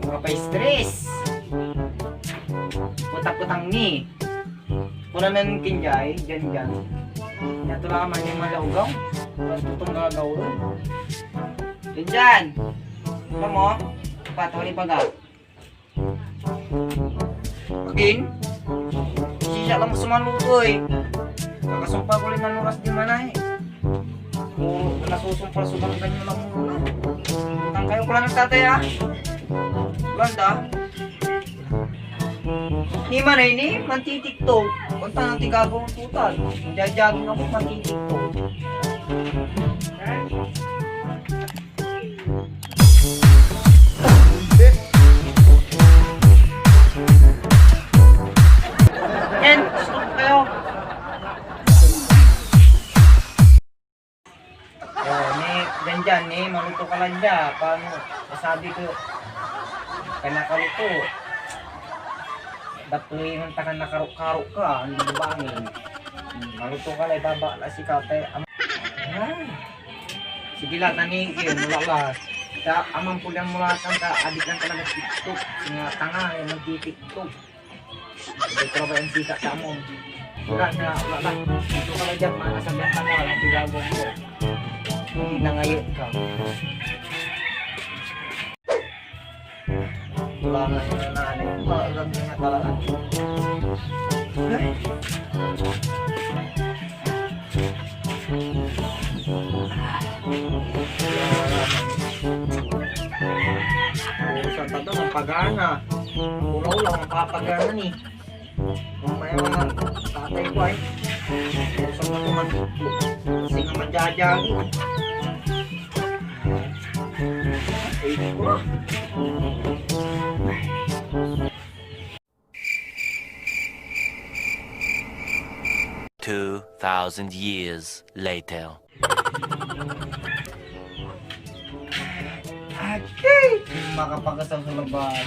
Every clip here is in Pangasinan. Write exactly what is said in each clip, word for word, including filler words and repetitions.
Makapaistres. Putang-putang ni. Kuna nen Kinjay, diyan, diyan. Natulaan man yung malaugaw. Tutong gagaw. Diyan, diyan. Alam mo, pato ni baga. Again? Sisya lang sa maluto eh. Kakasumpa ko rin ng oras di man ay. O, nasusumpal so ganggan nyo lang muna. Utang kayo ko lang ng tatay ah. Wala da. Ni man ay ni, mantitiktok. Punta ng tigagaw ng tutal. Jajaging ako, mantitiktok. Ken, stop kayo. Oh, ni, ganyan, ni, maluto ka lang dyan. Paano, masabi ko, ka nakaluto. Dapli ng taga nakarok-karok ka, ang bangin. Hmm, maluto ka lang, ibaba, la si Katay. Am-, ah. Sige la, tani, yun, wala la. Sa amang pulang mula ka, adik lang talaga TikTok. Singa tanga, yung nagtitiktok. Hindi ko ba yung sikat sa amon? Wala na, wala na. Dito ka lang dyan, mga sabihan ka na, walang ginagawa mo. Hindi na ngayon ka. Wala na yung nanay. Wala na talaga. Sa tato, ang pagana. Ulaw lang ang papagana ni. Mamaya, tatay ko ay. Sa mga tumagit ko. Kasi nga madjadjagi. Ay, ko. Two thousand years later. Okay! Makapagkasal sa labas.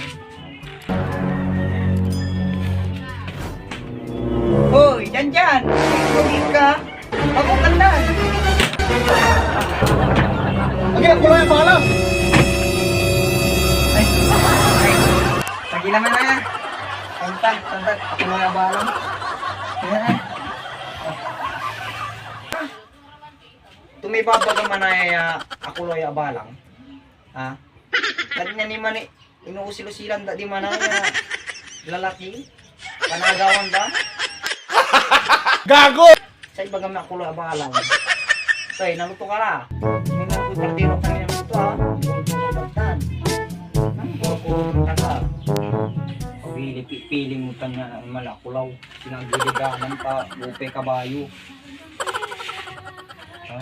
Hoy, dyan, dyan! Pogi ka! Ako, kandan! Lagi, ako lang yung bahala! Ay, ay. Sige naman na. Tantag, tantag. Ako lang yung bahala. Ayan, ah. Tumibabaga man ay, ah, ako loy abalang. Ha? Lagi niya ni man eh, inuusil-usilan da di man ay, ah, lalaki. Panagawan da. Gago! Sa ibaga man ako loy abalang. Tay, naluto ka la. May naluto, kardero kami naluto, ha? Naluto ka bagtan. Ang puro-puro ng taga. Pili, pi-, pili mo tan nga malakulaw. Sinagiliganan pa, upay kabayo. Ha?